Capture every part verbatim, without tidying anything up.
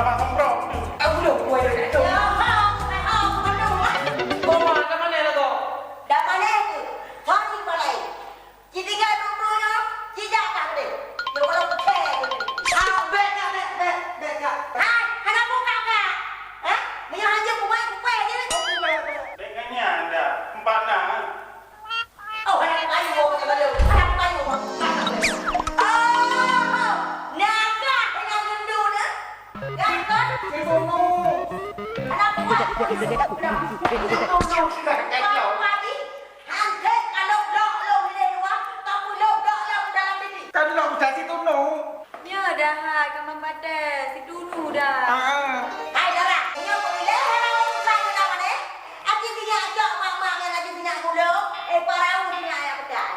Abang semprot tu. Aku dah buat dah tu. Ya, ha, ha, ha, ha. Kau mah, dah mana lagu? Dah mana tu? Fahim Malai. Citinggai dua puluh nyoe, Tolong sudah, Kak Kong. Padi, hanjeuet ka lôb-lôb lôn di luwa, tapi lôb-lôb lôn dalam bibi. Kan lôn cak si Tunu. Nyoe dah hai ka membatai, si Tunu dah. Ah. Hai, Dara, nyoe kau pilih hana urusan dengan mana? Aji sinyak cok mak-mak ngan aji sinyak gula, eh, parau sinyak ayam pedas.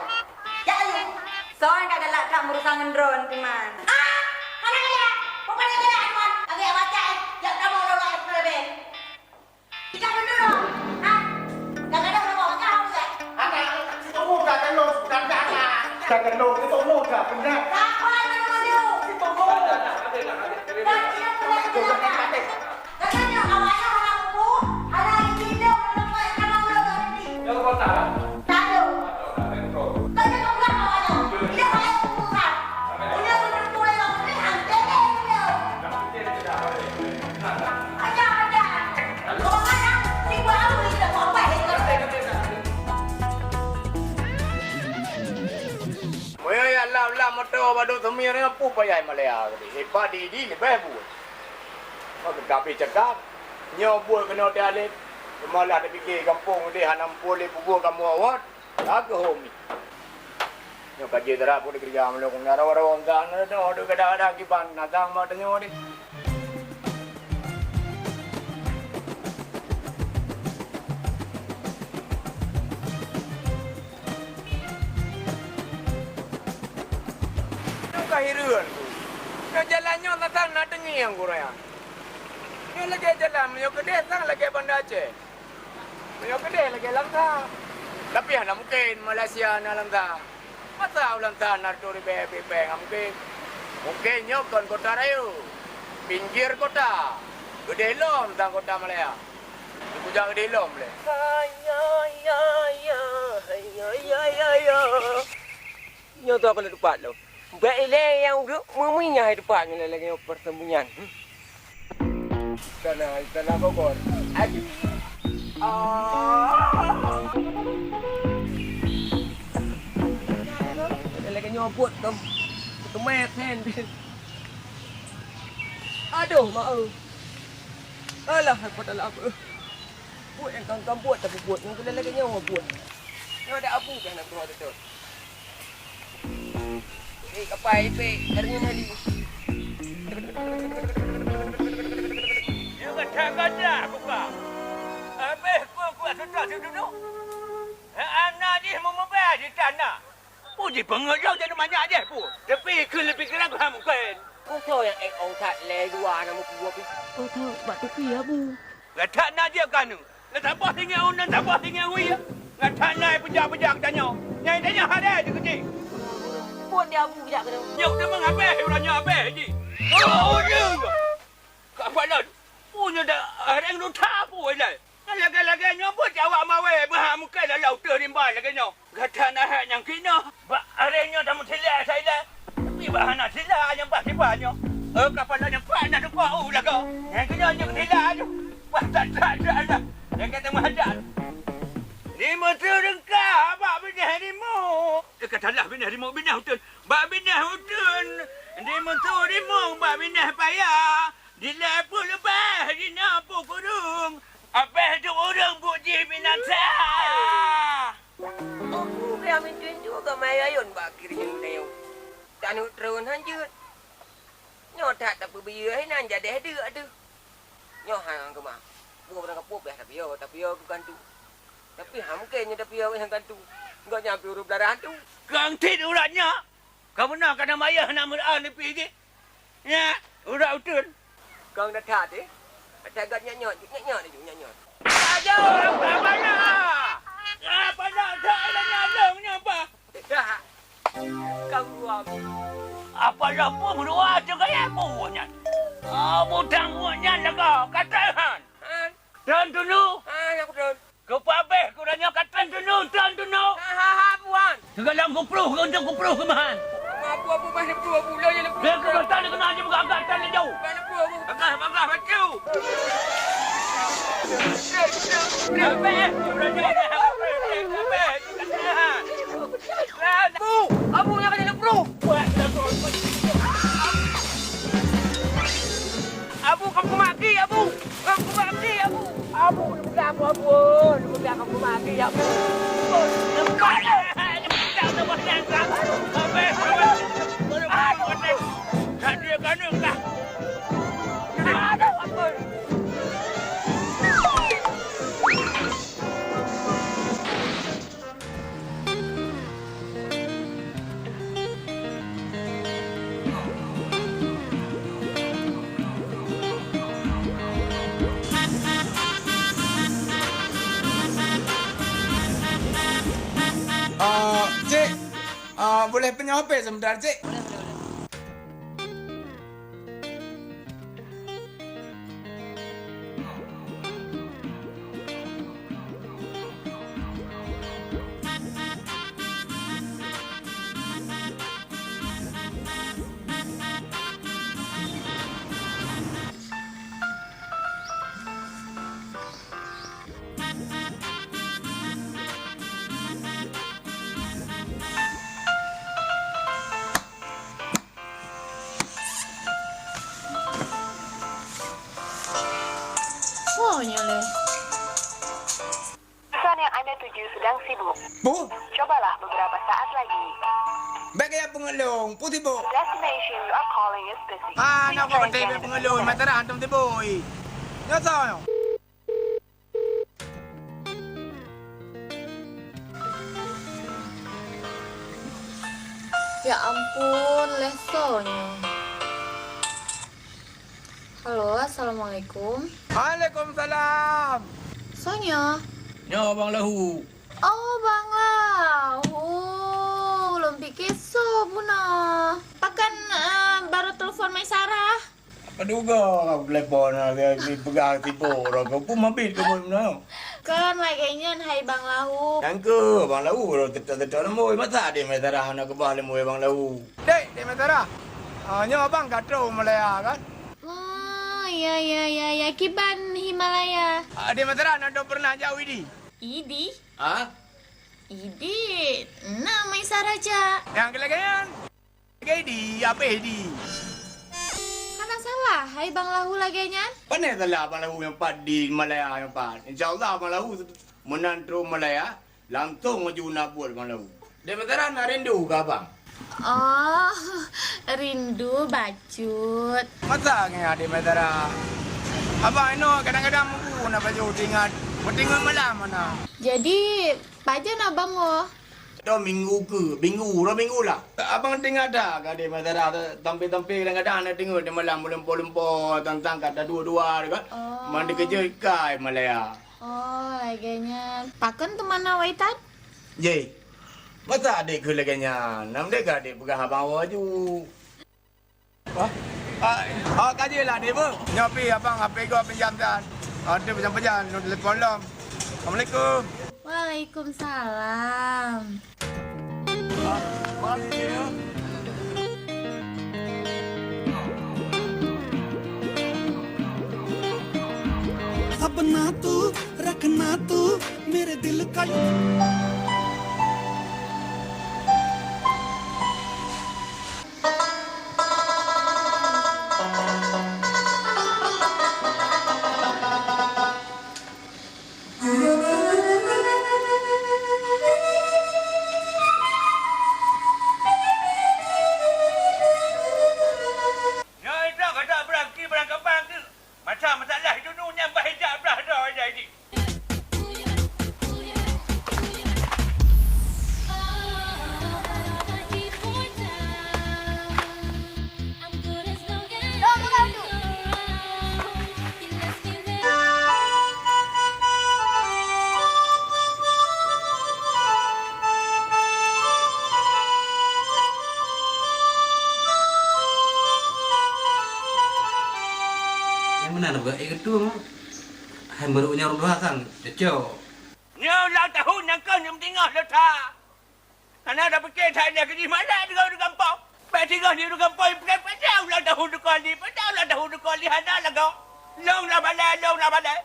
Jak, ayo. Soe ka galak that meurusan ngon droe, Timan? Ah, hana galak. Bukan galak, Timan. Lagèe macam, jak kamoe lôn, eh, lebih. Tika beutôi, ha? Kadang-kadang orang orang tahu, kan? Ada, si Tomo dah kena, sudah dah lah. Dah kena, si Tomo dah benar. Siapa yang kena maju? Si Tomo. Dan dia pernah kena. Katanya awaknya orang buku, ada yang hidup, orang yang kena ular dari sini. Yang kota. Tahu. Tahu. Kan dia pegang awaknya. Dia banyak urusan. Punya betul-betul yang ini, hantu dia. Meunyoe jak lam-lam moto bak Duek Seumie nyoe, peue payah malèe tadi. Leupah di, di leubeh buet. Maka ka habéh cakap, nyoe buet keunoe teualét. Teuma lah tapike gampông udeh hana muphom lé peubuet kamoe awot. Ka keuh homi. Nyoe ka jeuet dara pun dikeurija meulong na rawa-rawa engka na doh, doh kadang-kadang kiban na gam mak tanyoe deh. Nyoe ka hireuen ku. Nyoe jalan nyoe tatang na teungieng ku raya. Nyoe lagèe jalan meunyoe keudeh sang lagèe Banda Aceh. Meunyoe keudeh lagèe lam sa. Tapi hana mungken Malaysia na lam sa. Masa u lam sa na reutôh ribèe pih péng hana mungken. Mungken nyoe kon kota rayeuk. Pinggir kota. Keudeh lom sang kota Malaya. Teukujak keudeh lom lé. Hai, ya, ya, ya. Hai, ya, ya, ya, ya. Nyoe tu apa na teumpat lom. Bèk ilèe nyang udeuek meumiyah teumpat nyoe lagèe nyoe persembunyian. Istana, istana Bogor. Aduh. Ah. Lagèe nyoe buet kam. Keumè sen. Aduh, mak, eu. Alah, aku tak lapa. Buet nyang kang-kang buet, tapi buet nyang keunan lagèe nyoe buet. Nyoe ada abu dah nak keluar betul. Eh, kapai, Ipek, hari ni hari. Dia kata-kata aku, Kak. Habis aku, aku susah si Duduk. Hak anak jih meumubah di tanah. Puji peungeut lôn jadi manyak jih, Pu. Tapi keu leubi keurang hana mungken. Keu soe nyang ék ong that lé dua na meupuwoe pih? Oh, that bak tepi, Abu. Gata na jeuet ka neu. Lam saboh tinggai uneun, saboh tinggai wie. Gata na peujak-peujak tanyoe. Nyang tanyoe hana jeuet keuci. Phôn di Abu jak keunoe. Nyoe teuma ngabéh uroe nyoe abéh jih. Oh, uneun. Kak Falon, pu nyoe dah, eh, reng duta pu ilai. Nyan lagèe-lagèe nyoe buet cit awak mawé meuhah meukai lam laôt teuh rimba lagèe nyoe. Gata na hak nyang keunoe. Bak aré nyoe tameusilak sailai. Tapi bak hana silak nyang bah tiba nyoe. Eh, kapala nyang pat na teupeu u lagoe. Nyang keunoe nyang silak nyoe. Bah that-that dah. Nyang ka teumeuhadap. Di meuteureuka bak binéh rimueng. Eh, ka salah binéh rimueng, binéh uteuen. Bak binéh uteuen. Di meuteureuka bak binéh paya. Dilèe peuleubeh jinoe peukurong, abéh dua ureueng buet jih binasa. Aku keu Amin Tuan juga mayayôn bak kiri nyoe. Taneuk treun hanjeuet. Nyoe that tapeubiyeu hinan jadeh deuk ateuh. Nyoe hana keumah. Boh barang kapôh beh tapiôh, tapiôh keu kantu. Tapi hana mungken nyoe tapiôh nyang kantu. Enggak nyang piôh ureueng beularan tu. Kang cit urat nyoe. Kamoe na kadang mayah na meuraan leupie jih. Nyak, urat uteuen. Kang dah that, eh? That gat nyanyot, nyanyot laju, nyanyot. Ayo, apa na? Apa na? Dah ada nyalong ni apa? Dah. Kang ruam. Apa dah pun ruam tu kaya apa nyan? Ah, budang nyan laga, kata han. Han. Dan dulu. Han, aku dan. Keu pabéh keu uroe nyoe ka tan teunoe, tan teunoe. Ha, ha, ha, Puan. Sigohlom kupruh keu, untuk kupruh keumahan. Abu, abu, bah neupruh, abu, lôn nyang neupruh. Lôn keu mata lôn keunoe jeuet meugagat tan laju. Bah neupruh, abu. Bagah, bagah, batu. Pabéh, uroe nyoe dah pabéh, pabéh. Abu, abu nyang ka neupruh. Buat lagu. Abu, kamu maki, abu. Kamu maki, abu. Abu, Ampun, mudah kamu mati, ya ampun. Ampun, lepas. Lepas, lepas, lepas. Habis, habis. Habis, habis. Aduh, ampun. Ah, cik, ah, boleh pinjam H P sebentar, cik? Woe nyoe lé. Pesan yang Anda tuju sedang sibuk. Puh? Cobalah beberapa saat lagi. Bèk gaya peungeulong, puh sibuk. The destination you are calling is busy. Ah, please nak try buat betul again. Bèk peungeulong, mata dah hantom sibuk. Nyoe soe nyoe? Ya ampun, lé soe nyoe. Halo, assalamualaikum. Waalaikumsalam. Soe nyoe? Nyoe Bang Lahu. Oh, Bang Lahu. Ulôn pike soe bunoe. Pakon, eh, baru telepon Maisarah? Apa duga telepon, eh, peugah sibuk, orang ke pun mabit ke pun bunoe. Kon lagèe nyan, hai Bang Lahu. Nyang keuh, Bang Lahu, teutap-teutap leumbôi. Masa Dek Maisarah hana keubah leumbôi Bang Lahu? Dek, Dek Maisarah. Ah, nyoe abang ka troh Himalaya kan? Oh, ya, ya, ya, ya. Kiban Himalaya? Ah, Dek Maisarah na dong pernah jak u Idi? Idi? Ha? Idi? Na Maisarah jak. Nyang keu lagèe nyan. Lagèe di, abéh di. Hana salah, hai Bang Lahu lagèe nyan? Pane salah Bang Lahu nyang pat di Malaya nyang pat. Insya Allah Bang Lahu meunan troh Malaya, langsong maju na buet Bang Lahu. Dek Maisarah na rindu keu abang? Oh, rindu bacut. Masa ngon Dek Maisarah? Abang inoe kadang-kadang meubu na baju teuingat, beutingat malam mana. Jadi, pajan abang woe? Atau minggu keu, minggu, dua minggu lah. Abang teuingat that ka Dek Maisarah, tampé-tampé kadang-kadang hana teungeut di malam, meulumpo-lumpo, tang-tang ka tadua-dua kan. Oh. Man dikeujot kai Malaya. Oh, lagèe nyan. Pakon teuma na wai that? Jih. Masa adék keu lagèe nyan? Nam deh ka adék peugah abang awak aju. Wah. Ah, ah, ka jeuet lah, Dek, beuh. Nyoe pih abang H P gob pinjam tan. Ah, tu pejan-pejan, nu telepon lom. Assalamualaikum. Waalaikumsalam. Ah, makasih, Dek, ya. Sabeuna tu, rakna tu, mere dil ka Nyoe ita gata beurangki beurangkaban tu. Masa masalah dunu nyan bah ijak blah droe jai jih. Nyang meunan beuet, eh, geutueng. Hai meurok nyoe rhueng dua sang, cocok. Nyoe ulang tahun nyang keu nyang teungoh leuta. Hana tapike that ilèe keudeh malèe deungon ureueng gampông. Bèk singoh di ureueng gampông, peureulèe padang ulang tahun teuka lé, padang ulang tahun teuka lé, hana lagoe. Lôn lam balèe, lôn lam balèe.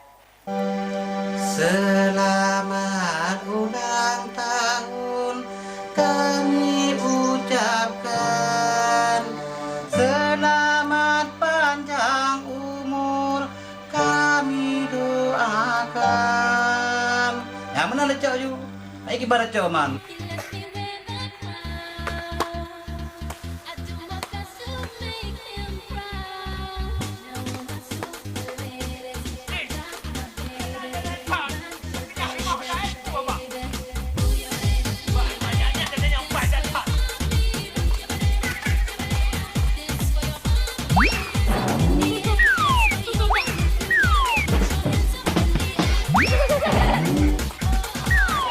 Selamat ulang tahun kami ucapkan, selamat panjang umur kami doakan. Ah, meunan leucok ju. Ai kiban leucok man.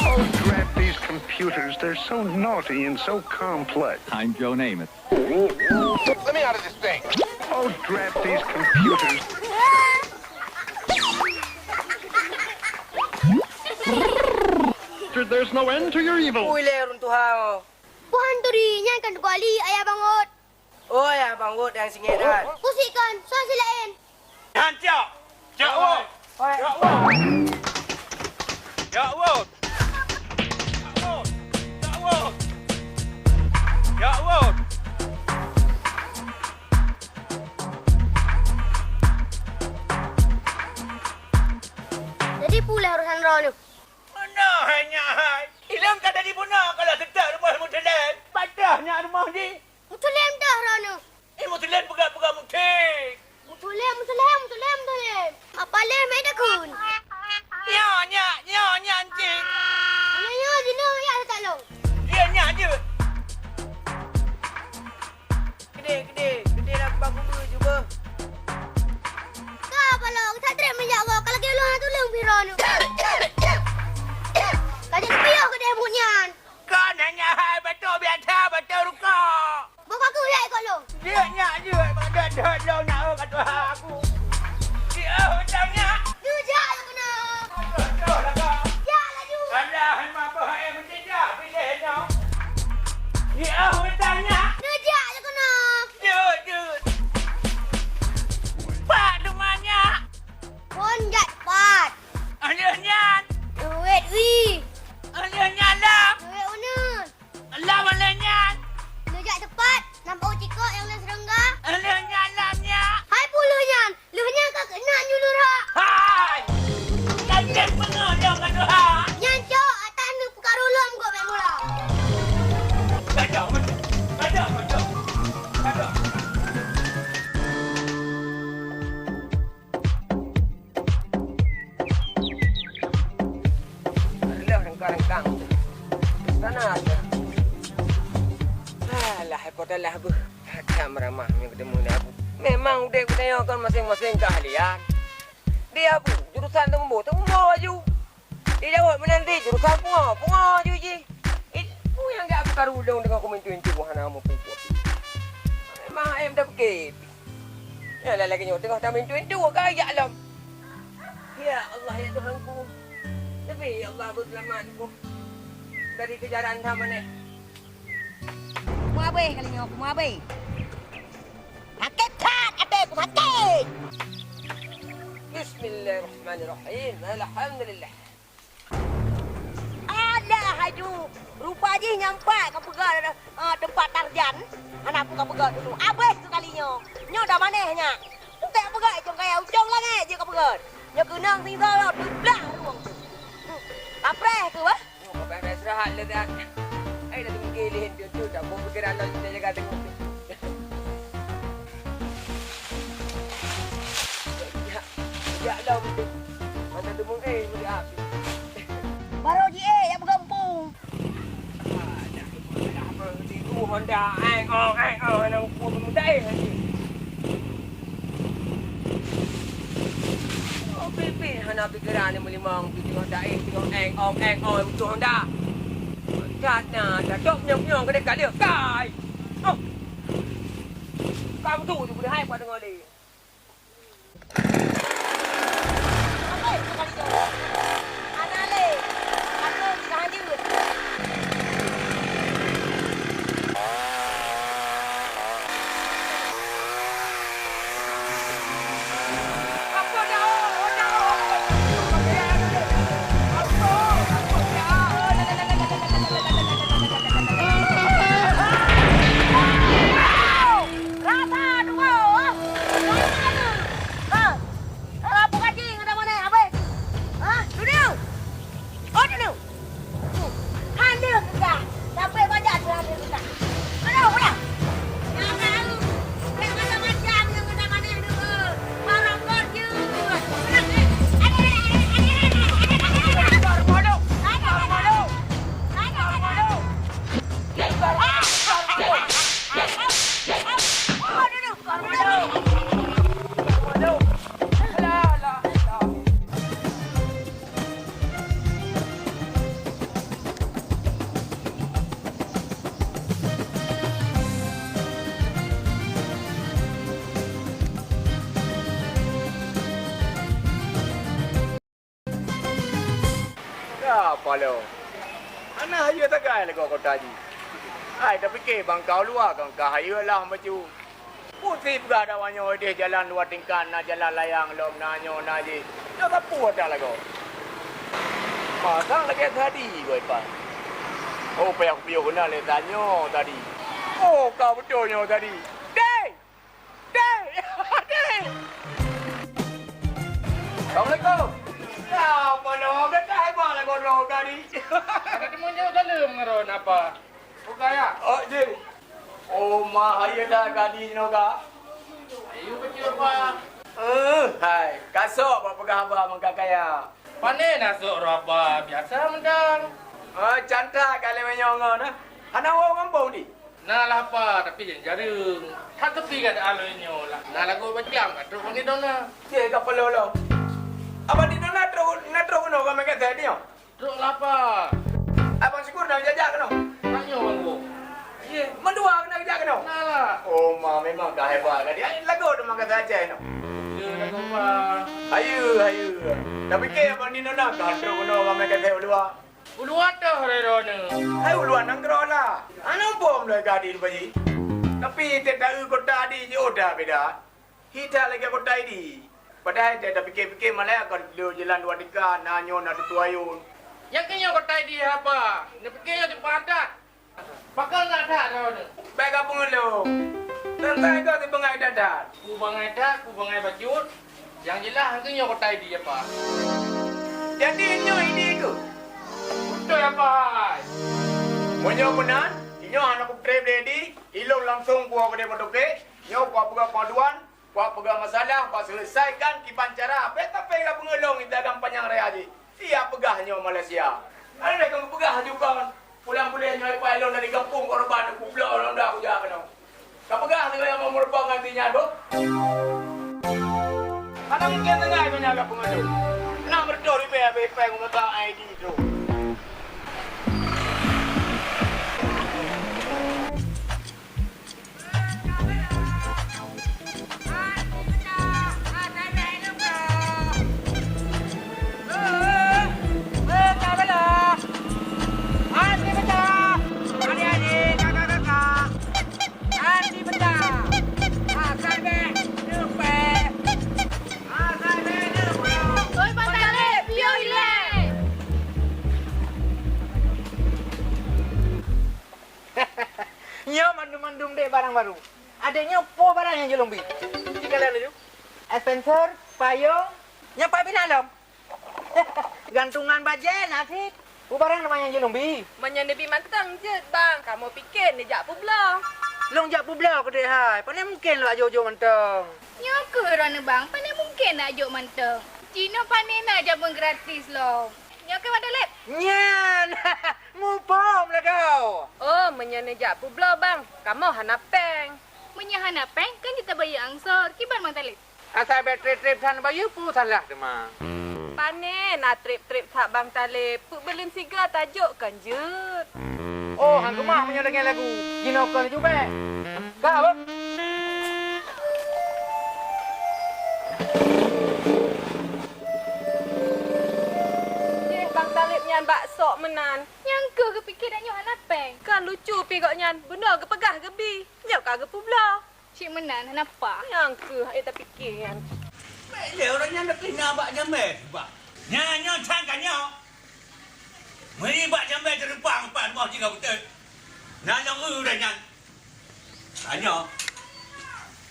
Oh, drat these computers. They're so naughty and so complex. I'm Joe Namath. Let me out of this thing. Oh, drat these computers. There's no end to your evil. Ui, lé ureueng tuha. Buhan turi nyan kan kuali ayah bangot. Oh, ayah bangot nyang singét that. Kusik kan, soal si laén. Nyan cok. Cok woe. Cok woe. Cok woe. Cok woe. Cok woe. Jadi puléh urusan droeneuh. Meunoe hai nyak hai. Ilôn ka jadi bunoe kalau seutôt rumoh meuteulén. Padah nyak rumoh jih. Meuteulén dah droeneuh. Eh, meuteulén peugah-peugah muté. Meuteulén, meuteulén, meuteulén, meuteulén. Apa lé mé dakun? Nyoe nyak, nyoe nyak cit. Nyoe, nyoe, jinoe ya tak long. Dia nyak jeuet. Gede, gede, gede lah bak kubu juga. Ka apa lo? Satria menjak wo, kalau gelo na tulung piro nu. Kaji kepiyo gede bunyan. Kon hanya hai batuk biasa, batuk rukok. Buka kuliah ikut lo. Dia nyak jeuet, pada dah lo nak ka tuha aku. Dia hutang nyak. Dia jak lo kena. Aduh, aduh, lah kau. Jak laju. Alah, mabah eh mesti dah pilih no. Dia hutang nyak. Dia jak lo kena. Jeuet, jeuet. Pak teuma nyak. Phon jak cepat. Aleuh nyan. Duit wi. Aleuh nyan lam. Duit uneun. Lam aleuh nyan. Neujak teupat, nampak cikok nyang lôn seureuengga. Aleuh nyan lam nyak. Hai peue lheueh nyan, lheueh nyan ka keunan ju lôn rhak. Hai! Lanjut peungeut nyang ka lôn rhak. Nyan cok, ata neupeukaru lom gobek mula. Kacau, kacau, kacau, kacau. Lheueh rengkang-rengkang. Sana aja. Alah, hai potalah beuh. Ada meramah nyang ketemu ni aku. Memang udeb kita nyoe kan masing-masing keahlian. Dia aku, jurusan tembo, tembo aju. Dijaweueb meunan di jurusan pungo, pungo aju jih. Eh, peue nyang jak aku taru ulôn deungon kumintu-intu hana mupu-pu. Memang ayam dah beuke. Nyan lagèe nyoe teungoh tamintu-intu ka jak lom. Ya Allah, ya Tuhanku. Tapi ya Allah, beuseulamat ku dari keujaran hama neh. Kumeubabeh kali nyoe, kumeubabeh. Sakét that até ku, sakét. Bismillahirrahmanirrahim. Alhamdulillah. Alah, aju. Rupa jih nyang pat ka peugah, ah, teumpat Tarzan. Hana peue ka peugah dulu. Abéh sekali nyoe. Nyoe dah maneh nyak. Enteuk peugah cong kaya ucong langét jeuet ka peugah. Nyoe keunong sisa lom, teublah ruwong tu. Hmm. Kapreh tu, bah. Nyoe ka bèk istirahat le that. Ai, dah teumike lé tu, tu, dah buet pikiran lom, kita jaga tengok tu. Jak, jak lom tu. Masa tu mung, eh, meulihat. Baru ji, eh, jak beugampông. Ah, dah, dah, dah, dah, dah, Honda, eh, oh, eh, oh, anak muda, eh, nanti. Oh, pipi, hana pikiran ni meulimong, pipi Honda, eh, tengok, eh, oh, eh, oh, utuh Honda. Dah, nah, dah, dok, nyong, nyong, kedai kali, kai. Oh. Kamu tu, tu, dah, hai, buat dengar dia. Rasa dua, oh. Rasa dua. Ha. Rasa bukan jing, ada mana? Habis. Ha? Apa lom? Hana hayeue sagai lagoe kota jih. Hai tapike bang kau luwa kang ka hayeue lah bacut. Peue si peugah dawa nyoe ideh jalan dua tingkat, na jalan layang lom, na nyoe na jih. Nyoe sapeue that lagoe? Masa lagèe tadi, wai pan. Oh, payah kupiôh keunan lé tanyoe tadi. Oh, ka beutôi nyoe tadi. Deh! Deh! Deh! Assalamualaikum. Ya, apa nama gata hai bang lagoe droe tadi? Ada temuan jauh dalam ngeron apa? Buka ya? Oh, jih. Oh, mah, ayo dah gadi jinoe ka. Ayo kecil apa? Eh, hai, kasok bak peugah haba mengka kaya. Pane na sok roh haba biasa mendang. Eh, cantik kali menyongo nah. Hana wong kampung di? Na lah apa, tapi yang jarang. Hak tepi kat aloi nyoe lah. Na lagu macam kat truk bagi dona. Cik, ka pelo lo. Apa di dona truk, na truk kena orang makan tadi nyoh? Trok lapa. Abang Syukur dah jak keunoe. Tanyoe Bang Gop. Ye, mandua keuneuk jak keunoe. Nah lah. Oh, ma memang ka hebat kan. Ai lagoe teuma ka saja keunoe. Ya lagoe Bang. Hayu, hayu. Tapi ke abang di nona ka trok keunoe ramai ka saya ulua. Ulua toh rero ni. Hai ulua nanggroe lah. Anu bom lah gadi bayi. Tapi tetap kota di je oda beda. Hita lagèe kota idi. Padahai teuka tapike-pike malèe kon lheueh jalan dua tingkat, na nyoe na tutoe ayôn. Nyang keu nyoe kota idi haba, neupike nyoe teumpat that. Pakon na that droeneuh? Bèk ka peungeulong. Teuntang ka teupeungai that-that. Ku bangai that, ku bangai bacut. Nyang jeulaih nyang keu nyoe kota idi apa? Jadi nyoe idi keuh? Beutôi apa hai? Meunyoe meunan, nyoe hana kutrép lé idi, ilong langsong kuwoe keudè Batu Kek, nyoe kupeugah pangaduan, Kupeugah masalah, kuseuleusaikon kiban cara, bèk tapé ka peungeulong di dagang Panyang Raya jih. Siap peugah nyoe Malaysia. Ada dah kamu peugah aju kon. Pulang-pulang nyoe pai lôn dari gampông korban kubloe lôn dah kujak keunoe. Ka peugah lé nyang mau meureumpok ngon si nyan boh. Hana mungken tinggai meunyoe ka peungeulong. Nak meureudoh ribèe abéh pai ngon mata I D tu. Oi, Bang Taleb, piôh ilèe! Nyoe mandum-mandum deh barang baru. Adék nyoe po barang nyang jeuet lôn bi. Ci kalon laju. Dispenser, payong, nyoe pat pih na lom. Gantungan bajèe na cit. Peue barang teuma nyang jeuet lôn bi? Meunyoe neubi mantong jeuet, Bang. Kamoe pike neujak peubloe. Lôn jak peubloe keudéh hai. Pane mungken lôn jak jok-jok mantong. Nyoe keuh droeneuh, Bang. Pane mungken neujak jok mantong. Jinoe pane na jameun gratis lom. Nyoe keuh Bang Taleb. Nyan. Muphom lagoe. Oh, meunyoe neujak peubloe, Bang, kamoe hana péng. Meunyoe hana péng, kan jeuet tabayeue angsor. Kiban Bang Taleb? Asai bèk trép-trép that bayeue peue salah teuma. Pane na trép-trép that Bang Taleb. Peue beuleuen siga tajok kan jeuet. Oh, han keumah meunyoe deungoe lagu. Jinoe kon jubèk. Ka, beuh. Yeh, Bang Taleb nyan bak sok meunan. Nyang keuh geupike tanyoe hana péng. Kan lucu pih gobnyan, bunoe geupeugah geubi, nyoe ka geupeubloe. Cit meunan hana pah. Nyang keuh, eh, tapike nyan. Bèk lé ureueng nyan leupah na bak jamèe, bah. Nyan nyoe that ka nyoe. Meuri bak jamèe teureupang pat boh jiga beutôi. Na nyang eu ureueng nyan. Ka nyoe.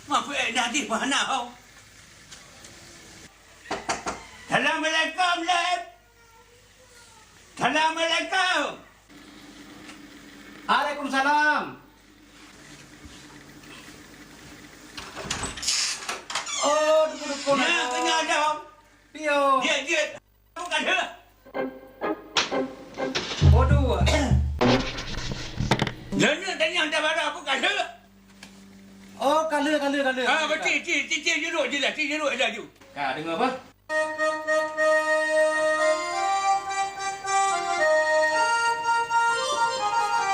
Ma peuék na jih bah na ho. Assalamualaikum, Lep. Assalamualaikum. Waalaikumsalam. Oh, dukun-dukun. Nyan keuh nyan dong. Piôh. Jeuet, jeuet. Bukan he. Bodoh. Nyan, nyan, tadi hantar barang bukan he. Oh, ka lheueh, ka lheueh, ka lheueh. Ah, betul, cil, cil, cil jeruk je lah, cil jeruk je lah, ju. Ka deungoe bah.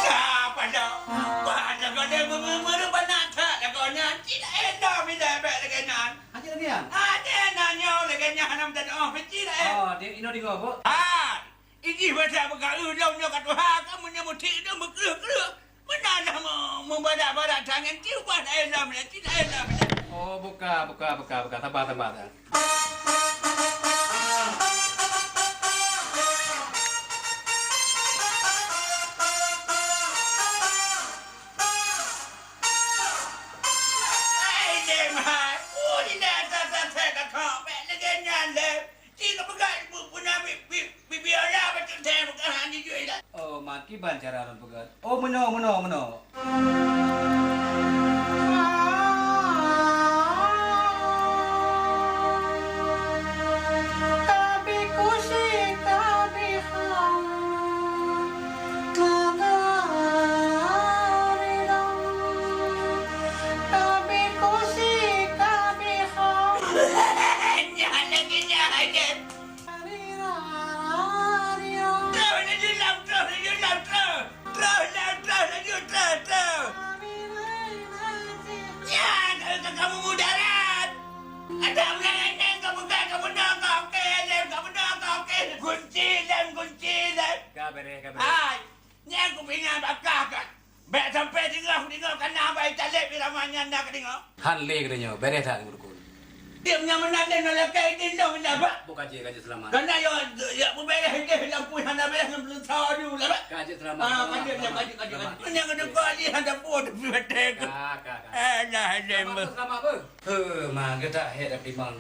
Ka pada, pada kau dah meureuba na that lagoe nyan. Cit laén dah bila bèk lagèe nyan. Aja lagèe nyan. Ada nanya lagèe nyan hana minta doa, cit laén. Oh, dia ino deungoe, Bu. Ah, Ijih basa beuka eu lom nyoe ka tuha, kamoe nyoe mutik dong beukreueh-kreueh. Meunan dah meu-, meubarak-barak tangan, tiub bah laén lom nyan, ti laén lom nyan. Oh, buka, buka, buka, buka. Sabar, sabar, sabar. Hai, Dem, hai. Oh, di dah, dah, dah, dah, dah, dah, dah, dah, dah, dah, dah, dah, Ci ka peugah bu-, puna bi-, bi-, bi-, biola bacut thèe peugah han jijui dah. Oh, ma kiban cara lôn peugah? Oh, meunoe, meunoe, meunoe. Nyan lagèe nyan, Dem. Troh laju lom, troh laju lom, troh. Troh lom, troh laju, troh, troh. Nyan, ka, ka, kamoe mudarat. Adak bulan enam ka buka, ka bunoe ka oke, Dem, ka bunoe ka oke. Kunci, Dem, kunci, Dem. Ka beureh, ka beureh. Hai. Nyan kupeuingat bak kah, kan? Bèk sampai deungoe, deungoe kana bai taleb irama nyan na kadeungoe. Han lé geutanyoe, beureh that, Teungku Dukon. Diam nyang meunan lé nalakèe idin dong indah, Pak. Boh ka jeuet, ka jeuet seulamat. Kana yo, yo beureh ideh lampu hana beureh ngon peuleusa aju lah, Pak. Ka jeuet seulamat. Ah, ka jeuet, ka jeuet, ka jeuet. Seulamat. Meunyoe geutanyoe ali hana buet, tapi watèe. Ka, ka, ka. Alah, Dem. Seulamat, seulamat, beuh. Heuh, ma geudak hèk dap timang.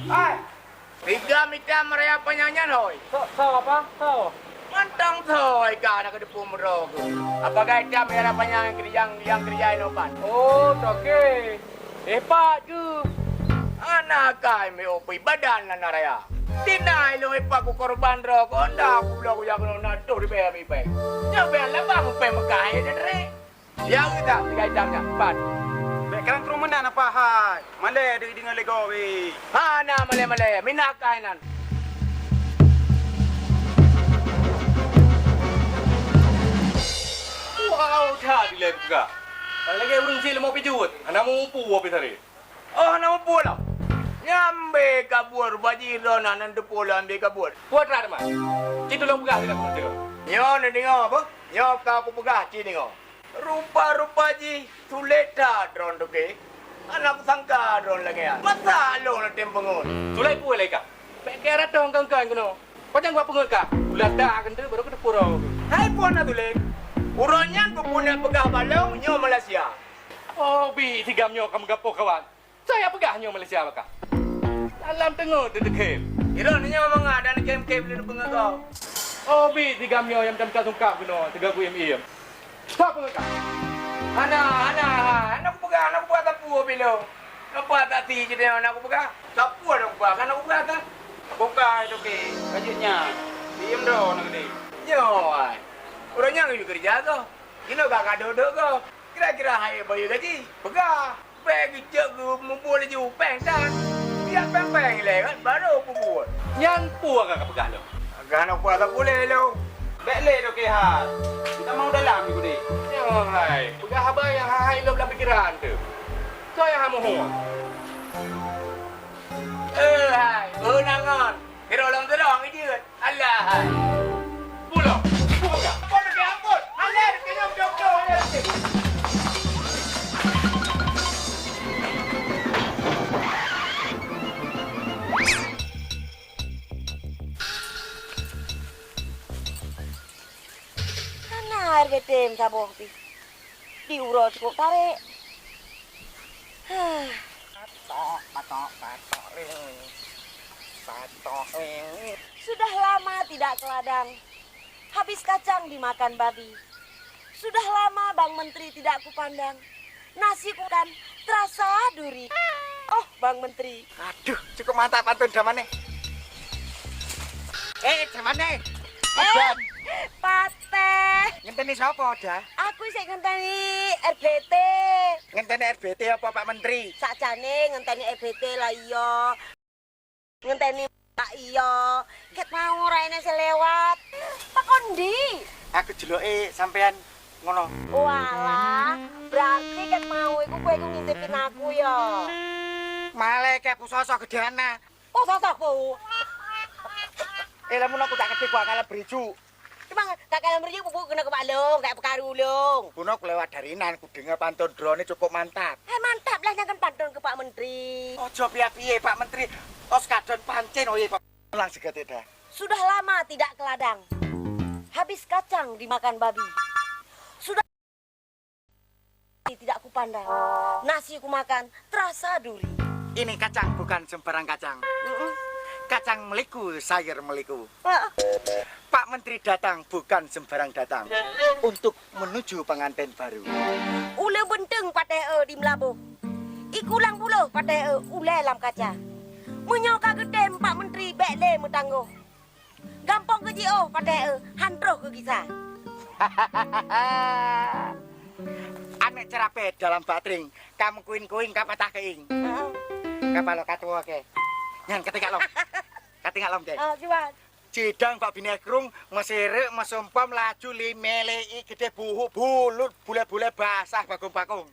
Hai, tiga mita meuraya panyang nyan, hôi. Soe, soe, apa? Soe? Mantong soe ka na keudeupue meudroe keuh. Apa gai tam meuraya panyang keudijang, dijang keudijai noban? Oh, toke. Eh, pat keuh. Hana kai meu'opi badan na raya. Tina ilong ipak ku korban droe keu honda ku bloe ku jak keunoe na toh ribèe-ribèe. Nyoe bèk laba mupèe Meukah, eh, dan rek. Ya, kita tiga idang nyan, pat. Bèk kang krueng meunan apa hai? Malèe deuh deungoe lé gob weh. Hana malèe-malèe, mina kai nan. Wow, that dilèe peugah. Lagèe ureueng sileumo pijuet, hana mupu api tadi. Oh, hana mupu lom. Nyambe kabur, baji droe nan, nan teupeu lom ambe kabur. Putra teuma. Ci tulông peugah lé kamoe deungoe. Nyoe neudeungoe apa? Nyoe ka kupeugah ci deungoe. Rupa-rupa jih sulet that droe toke. Hana kusangka droe lagèe nyan. Masa lôn neutem peungeut? Sulet peue lé ka? Bèk keu ratong kön-kön keunoe. Pajan kupeungeut ka? Ulata keuneuk baru keuteupeu droe. Hai phon na sulet. Uroe nyan peue-peue neupeugah bak lôn nyoe Malaysia. Oh, bi sigam nyoe ka meugapoh kawan. Soe nyang peugah nyoe Malaysia baka? Dalam teungoh teudeukhem. Droeneuh nyoe mangat dan khem-khem lôn peungeut gob. Oh, bi sigam nyoe nyang meutamka sungkab keunoe, teuga kuiem-iem. Soe peungeut ka? Hana, hana, hana kupeugah, hana kupeugah sapeue pi lôn. Nampak tak si jinoe hana kupeugah? Sapeue hana kupeugah, hana kupeugah ka? Bukai toke, ka jeuet nyan. Diem droe na geude. Nyoe ai. Ureueng nyang geuyue keureuja gob. Jinoe ka gadôh-dôh gob. Kira-kira hai bayeue gaji. Peugah. Bèk geucok geuh mubuet laju péng tan. Biar péng-péng ilèe kan, baru kubuet. Nyan peue ka kapeugah lom? Ka hana kupeugah sapeue lé lôn. Bèk lé toke hai. Geutamong dalam di gudé. Nyoe hai, peugah haba nyang hai-hai lom lam pikeran teuh. Soe nyang hana muphom? Eh hai, beuh nangon. Sidroe lom sidroe ngijeuet. Alah hai. Pulo. Buka. Pon ke ampun. Alah, kena dok-dok, alah. Hana air getem saboh pih. Di uroe cukup tarek. Patok, patok, patok, ring. Patok, ring. Sudah lama tidak ke ladang. Habis kacang dimakan babi. Sudah lama Bang Menteri tidak kupandang. Nasi kukan terasa duri. Oh, Bang Menteri. Aduh, cukup mantap pantun zaman ni. Eh, zaman ni. Eh, Pateh. Ngenteni sapa, Dah? Aku sik ngenteni R B T. Ngenteni R B T apa, Pak Menteri? Sakjane ngenteni R B T lah iya. Ngenteni tak iya. Ket mau raine selewat. Pakon di? Aku jeloke sampean Ngono. Walah, berarti kan mau iku kue iku ngintipin aku ya. Malaikat pusosok gede ana. Oh, sosok ku. Eh, lamun aku tak ketik gua kalah beriju. Cuma tak kalah beriju bubu kena kebak long, kayak pekaru long. Buno aku lewat dari nan, ku dengar pantun drone cukup mantap. Eh, mantap lah, jangan pantun ke Pak Menteri. Ojo piye-piye, Pak Menteri. Os kadon pancen, oh iya, Pak. Ulang seketik dah. Sudah lama tidak ke ladang. Habis kacang dimakan babi. Sudah tidak kupandang. Nasi kumakan terasa duri. Ini kacang bukan sembarang kacang. Mm-mm. Kacang meliku, sayur meliku. Ah. Pak Menteri datang bukan sembarang datang. Untuk menuju pengantin baru. Ule benteng patéh e di Meulaboh. Ikulang buloh patéh e ulée lam kaca. Meunyoe ka geutem Pak Menteri bék lé meutanggoh. Gampông keu jiôh patéh e, han troh keu gisa. Aneuk ceurapée dalam batring, ka meukuing-kuing ka patah keuieng. Heeh. Ka paloe ka tuwoe kée. Nyan ka tinggai lom. Ka tinggai lom kée. Ah, kiban. Cidong bak binéh krueng, meusireuk, meusumpom, laju limé lé ié keudeh buhuk bulut, bulée-bulée basah bagong-bagong.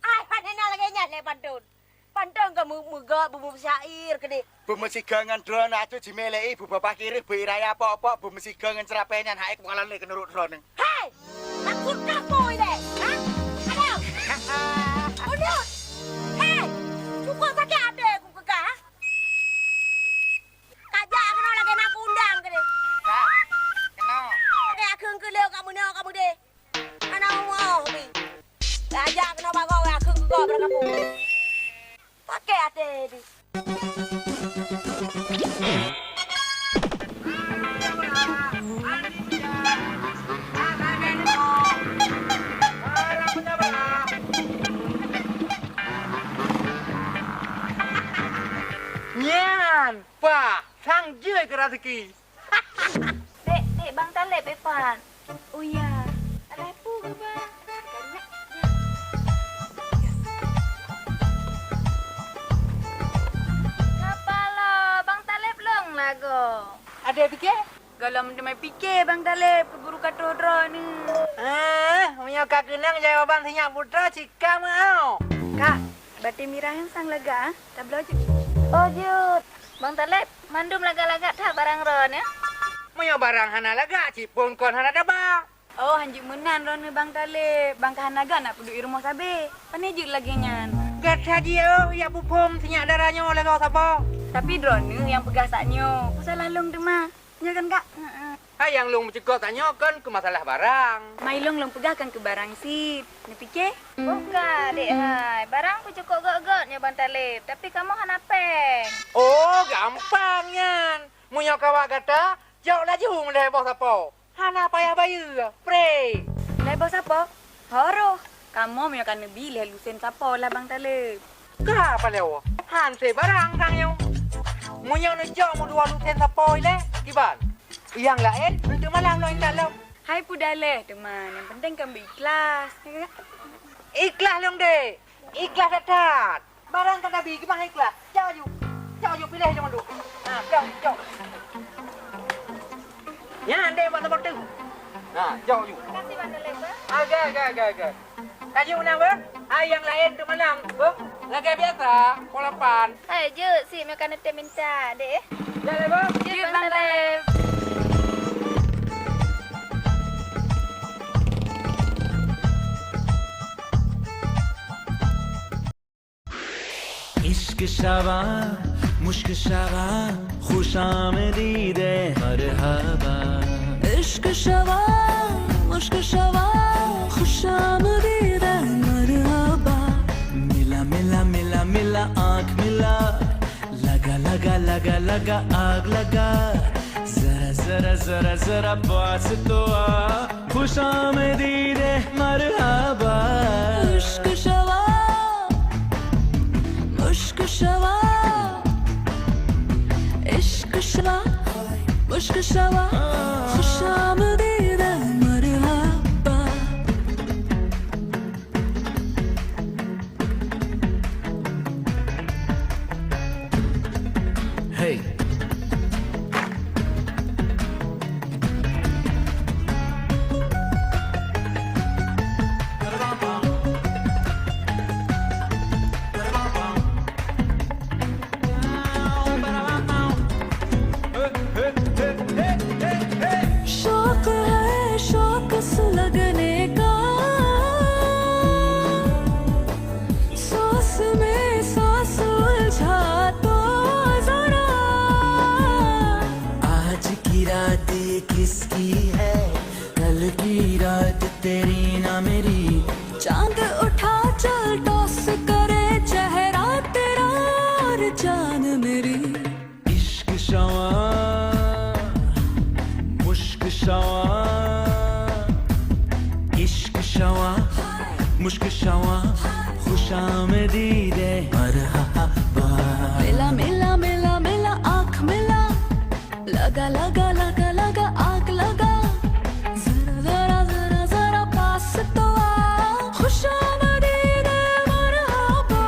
Ai, pane na lagée nyan lé pantun. Pantun ka meu-, meugok, beumeusya'ir keudeh. Beumeusigoe ngon droeneuh aju jimé lé ié, beubaba kireuh, beu-i raya pok-pok, beumeusigoe ngon ceurapée nyan, hai keukalon lé keunurot droeneuh. Hei! Maksud kah boh ilée? Ha? Adoe! Udut! Hei! Cukup sakét até ku keu kah, ha? Kajak keunoe lagée na kuundang keudeh. Ka, keunoe. Lagée akheun keu lé ka meunoe ka meudeh. Hana umoe pih. Kajak keunoe bagoe, akheun keu gob bak kampung. Sakét até jih. Nyan, Pak, sang jeuet keu raseuki. Dek, dek, Bang Taleb, eh, Pan. Oh ya. Alah, peue geuba? Kapalo, Bang Taleb lôn lagoe. Adoe pike? Gohlom teuma pike, Bang Taleb, keu buru ka troh droeneuh. Ah, meunyoe ka keunong jawaban sinyak putra, cika meu'oh. Kak, batée mirah nyang sang lagak, ah? Tabloe jeuet. Oh, jeuet. Bang Taleb, mandum lagak-lagak that barang droeneuh? Meunyoe barang hana lagak, cit phon kon hana taba. Oh, hanjeuet meunan droeneuh Bang Taleb. Bang ka hana gak nak peuduek i rumoh sabe. Pane jeuet lagée nyan? Gata jih, oh, jak peuphom sinyak dara nyoe lagak sapo. Tapi droeneuh nyang peugah sak nyoe, peue salah lôn teuma. Nyoe kan, Kak? Heeh. Hai nyang lôn meucukôb tanyoe kon keu masalah barang. Mai lôn, lôn peugah kan keu barang cit. Neupike? Boh ka, Dek hai. Barang peucukôb göt-göt nyoe Bang Taleb, tapi kamoe hana péng. Oh, gampang nyan. Meunyoe ka wak gata, jok laju meulhèe boh sapo. Hana payah bayeue, free. Lhèe boh sapo? Horoh, kamoe meunyoe ka neubi lhèe lusen sapo lah Bang Taleb. Ka palèe woe, han sé barang sang nyoe. Meunyoe neujok meudua lusen sapo ilèe, kiban? Nyang laén, eunteuk malam lôn intat lom. Hai peue dalèh teuma, nyang penting kan beu ikhlas. Ikhlas lôn, Dek. Ikhlas that-that. Barang ka tabi, kiban ikhlas. Cok aju. Cok aju, piléh aju mandum. Ha, cok, cok. Nyan, deh, buat saboh tu. Ha, cok aju. Makasih, Bang Taleb, bah. Agak, agak, agak, agak. Ka jeuet meunan, bah? Hai nyang laén tu malam, bah? Lagèe biasa, pukul lapan. Hai, jeuet, si, meuka neutem minta, deh. Jeuet, bah? Jeuet, Bang Taleb. عشق شوان، مشک شوان، خوش آمدید، مرحبا. عشق شوان، مشک شوان، خوش آمدید، مرحبا. ملا، ملا، ملا، ملا، آنکھ ملا. لگا، لگا، لگا، لگا، آگ لگا. ذرا، ذرا، ذرا، ذرا پاس تو آ. خوش آمدید، مرحبا. عشق شوان، مشک شوان، عشق شوان، مشک شوان، خوش آمدید، مرحبا. Hey. शाम दीदे मरहबा। मिला, मिला, मिला, मिला, आँख मिला। लगा, लगा, लगा, लगा, आग लगा। जरा, जरा, जरा, जरा पास तो आ। खुश आमदीद, मरहबा।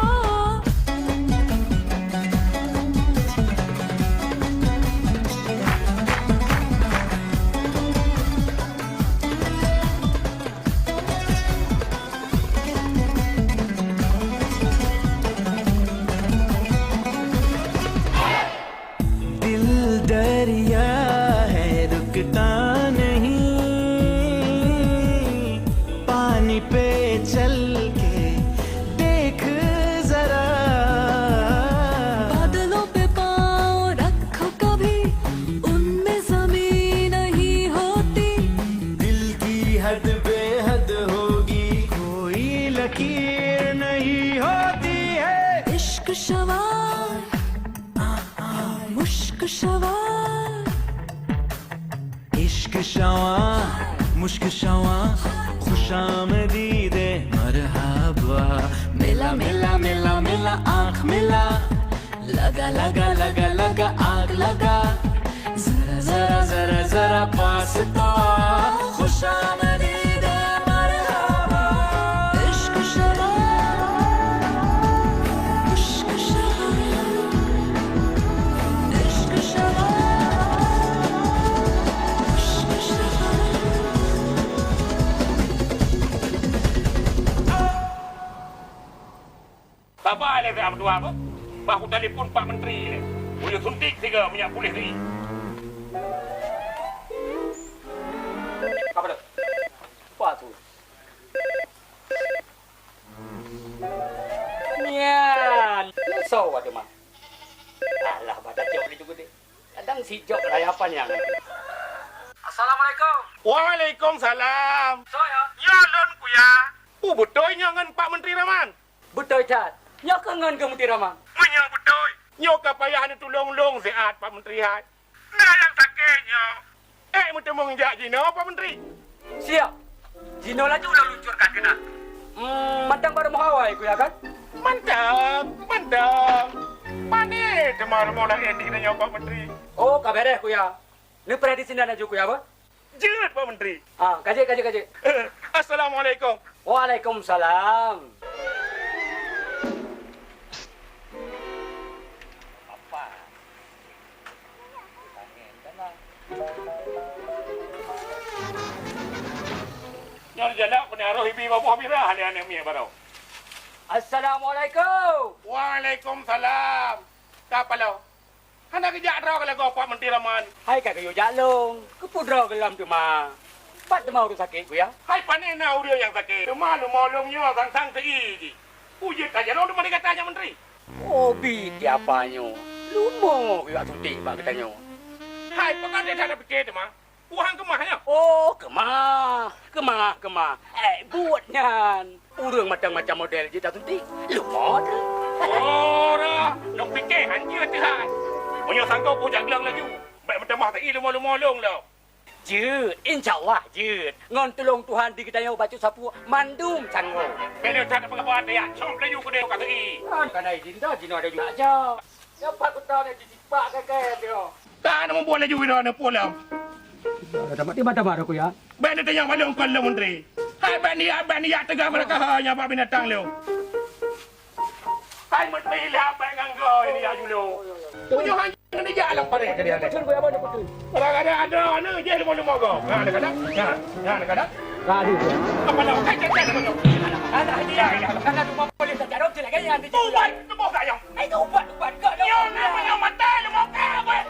दिल दरिया है, रुकता नहीं, पानी पे चल के देख जरा। बादलों पे पाँव रखो कभी, उनमें जमीन नहीं होती। दिल की हद बेहद होगी, कोई लकीर नहीं होती है। इश्क शवा, मुश्क शवा। इश्क शवा, मुश्क शवा, खुशामदीद मरहबा। मिला, मिला, मिला, मिला, आँख मिला। लगा, लगा, लगा, लगा, आग लगा। जरा, जरा, जरा, जरा पास तो आ। खुशामदीद मरहबा। इश्क शवा, इश्क शवा, इश्क शवा, इश्क शवा। Sabar lé, Pak Meutuah, bah kutelepon Pak Menteri lé. Ulôn suntik sigoe minyeuk puléh teuh. Apa tu? Apa tu? Nyan, soe tu mah? Alah, bak tajok laju geude. Kadang sijok raya panyang. Assalamualaikum. Waalaikumsalam. Soe nyoe? Nyoe lôn, Kuya. Oh, beutôi nyoe ngon Pak Menteri Raman? Beutôi that. Nyoe keuh ngon Geumeuti Raman. Meunyoe beutôi, nyoe ka payah neutulông lôn siat Pak Menteri hai. Na nyang sakét nyoe. Ék meuteumèe jak jinoe Pak Menteri? Siap. Jinoe laju lôn luncurkan keunan. Hmm, mantong barô meuhawai, Kuya, kan? Mantong, mantong. Pané teuma rumoh laén di nyoe Pak Menteri. Oh, ka bèrèh, Kuya. Neupreh di sinan laju, Kuya, bah? Jeuet, Pak Menteri. Ah, ka jeuet, ka jeuet, ka jeuet. Assalamualaikum. Waalaikumsalam. Apa? Nyoe jalan peunah roh ibi baboh mirah lé aneuk miet baroe. Assalamualaikum. Waalaikumsalam. Ka paloe? Hana geujak droe keu lagoe Pak Menteri Raman. Hai ka geuyue jak lôn, keupeue droe geuh lom teuma? Pat teuma ureueng sakét, Kuya? Hai pané na ureueng nyang sakét, teuma leumo lôn nyoe sang-sang teu-i jih. Peue jeuet ka jaroe teuma di gata nyan Menteri? Oh, bi tiapa nyoe. Leumo geuyue suntik bak geutanyoe. Hai, pakon teuka tapiké teuma? Peue han keumah nyoe? Oh, keumah, keumah, keumah. Ék buet nyan. Ureueng macam-macam model jeuet tasuntik. Leumo teuh. Oh, dah. Lôn piké han jeuet teuh hai. Meunyoe sanggob peue jak glöng laju. Bèk meutamah teu-i leumo-leumo lôn lom. Jeuet, insya Allah jeuet. Ngon tulông Tuhan di geutanyoe bacut sapeue mandum sanggob. Bèk lôn that peugah buet ya. Cok laju keudéh ka teu-i. Kan kana izin dah jinoe ada juga aja. Dapat beutôi na jisipak kèe-kèe nyoe. Ka na mubuet laju inoe na pulang. Ada mati mata baru ku ya. Bèk neutanyong bak lôn kon lôn Menteri. Hai bèk niyak, bèk niyak teuga meuraka ha nyang bak binatang lôn. Hai Menteri lah bèk ngan goe niyak julo. Tujoh han ngon ijak lam paréh ke dia ni. Betul ku ya, betul. Kadang-kadang ada aneuk jih leumo-leumo goe. Nah, kadang-kadang. Nah, nah, kadang-kadang. Kali tu. Apa nak? Hai, hai, hai, hai. Anak dia. Karena rumah boleh tak ada lagi yang di. Ubat, tembus ayam. Hai, ubat, ubat. Kau dah. Nyoe na meunyoe maté leumo ka, boy.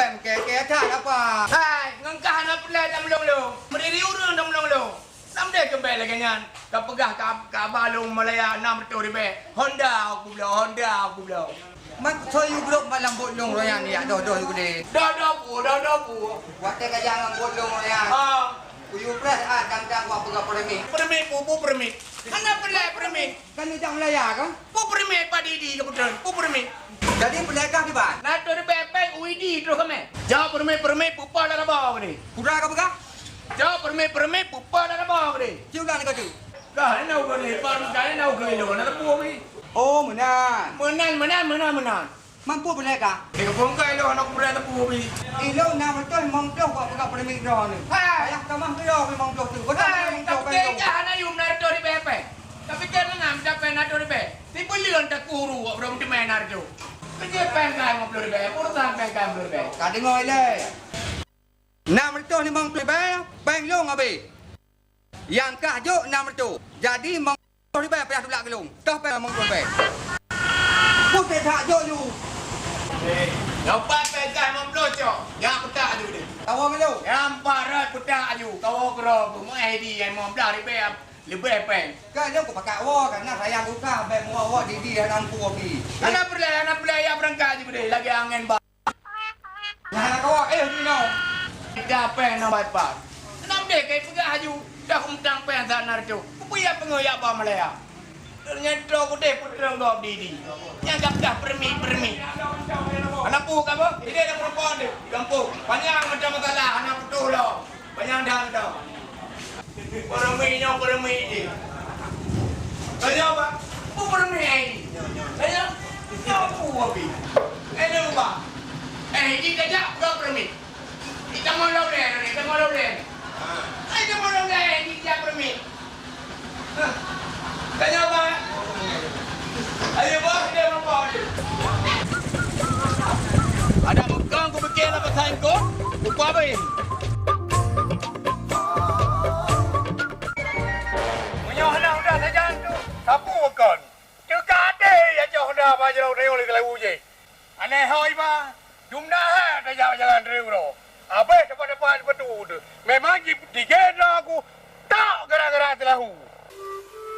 Kèe-kèe that apa? Hai, ngon kah hana peureulèe tamulông lôn. Meudiri ureueng tamulông lôn. Nam deh keumbèe lagèe nyan. Ka peugah ka, ka ba lôn Malaya nam reutôh ribèe. Honda kubloe, Honda kubloe. Man soe yue bloe malam bot lôn roh nyan, yak doh-doh yue keudeh. Doh-doh peue, doh-doh peue. Watèe ka jak ngon bot lôn roh nyan. Ha. Kuyue preh a dang-dang wak peugah peureumiet. Peureumiet peue, peue peureumiet? Hana peureulèe peureumiet. Kan neujak Malaya kan? Peue peureumiet Pak Didi keubeuteun? Peue peureumiet? Jadi peureulèe kah kiban? Na reutôh ribèe pèng U I D troh kamoe. Jaweueb peureumiet-peureumiet peue lam raba keudeh. Peue ka peugah? Jaweueb peureumiet-peureumiet peue lam raba keudeh. Ci ulang lagèe tu. Kah na ukeue lé, ban kah na ukeue lé, na teupeue mi. Oh, meunan. Meunan, meunan, meunan, meunan. Mampu peureulèe kah? Eh, keupeue kah ilôn hana kupeureulee teupeue mi? Ilôn na meuteun limong ploh bak peugah peureumiet droeneuh. Hai! Payah tamah keudroe limong ploh tu. Beutôi. Hai, limong ploh tapi kah hana yum na reutôh ribèe pèng. Tapi kah na mita pèng na reutôh ribèe. Sibuleuen takue uru wak brôk meuteumèe na reutôh. Keujeuet pèng kah limong ploh ribèe, urusan pèng kah limong ploh ribèe. Ka deungö ilèe. Nam reutôh limong ploh ribèe, pèng lôn abéh. Nyang kah jok nam reutôh. Jadi, limong ploh ribèe payah tulak keu lôn. Toh pèng limong ploh ribèe. Putéh that jok lôn. Nyoe pat pèng kah limong ploh cok. Nyan peutak aju deh. Kawoe ngon lôn. Nyan pat rot peutak aju. Kawoe keudroe peumeungai di limong blaih ribèe leubeh pèng. Ka lôn kupakat woe, kareuna sayang keu kah, bèk meuwoe-woe di, di hana mampu pih. Hana peureulèe, hana peureulèe, ya beurangkat aju deh. Lagèe angèn ba Nah, kawa, eh, jinoe. Tiga pèng na bai pat. Nam deh kai peugah aju, dah umtang pèng that na reutôh. Kupeue ya peungeuh ya ba Malaya. Ternyata kudeh peutrang gob di, di. Nyang gab-gab permi, permi. Hana peue ka boh? Ideh dah meureumpok deh. Gampông. Panyang macam masalah, hana putôh lom. Panyang dah, dah. Peureumiet nyoe, peureumiet jih. Tanyoe, Bang, peue peureumiet hai jih? Tanyoe, nyoe peue, Abi? Eh, nyoe, Bang. Eh, jih tajak peugah peureumiet. Ita mau lom lé, ita mau lom lé. Ai, ita mau lom lé, jih tajak peureumiet. Tanyoe, Bang. Ayo, Bang, kita mau apa? Ada mukang ku pikir apa saingkong, ku pabin. Meunyoe hana udah sajan tu, sapeue kon? Teuka até ya cok Honda ba jaroe tayong lé keulawu jih. Aneh hôi ba, dum dah hai tajak jalan tayong uroe. Abéh tepat-tepat batu tu. Memang ji-, jigenda aku tak gara-gara teulahu.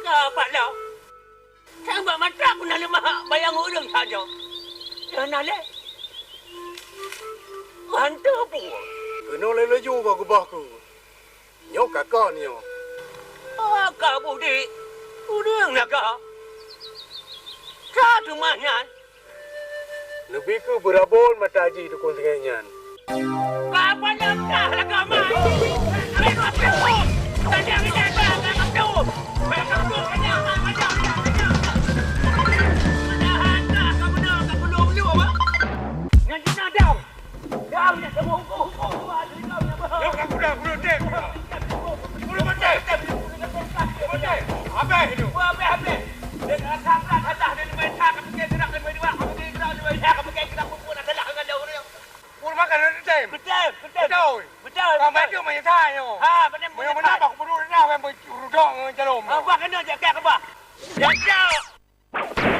Ka pat dah. Sang bak mata ku na leumah bayang ureueng sajoe. Nyang na lé. Hantu peue? Keunoe lé laju bak gubah ku. Nyoe ka kon nyoe. Oh, ka budik. Ureueng na ka. Ka teuma nyan. Leubeh keu beurabon mata jih dukon singoh nyan. Ka pandang dah lagak mai. Hai, Abang Teungku. Tadi hari dah, Abang Teungku. Abang Teungku, kanyang, kanyang, kanyang, kanyang. Padahai dah, ka beuna, ka beuna, beuna, apa? Nyan cina dong. Dong, nyan sama hukum, hukum, hukum, hukum, hukum. Dong, aku dah, aku dah, Tem. Aku dah, Tem. Aku dah, Tem. Habis tu. Habis, habis. Dia dah sabrak, sabrak, dia main tak, aku kira gerak, dia main dua, aku kira gerak, dia main tak, aku kira gerak, aku pun dah salah dengan dia, orang. Ureueng makan roti tem. Beutôi, beutôi. Beutôi. Beutôi, beutôi. Bang Badu meunyeusai nyoe. Ha, beutôi. Meunyoe meunan bak gubernur dah, bang berudok ngon calon. Abah kena jak kak abah. Jak kak.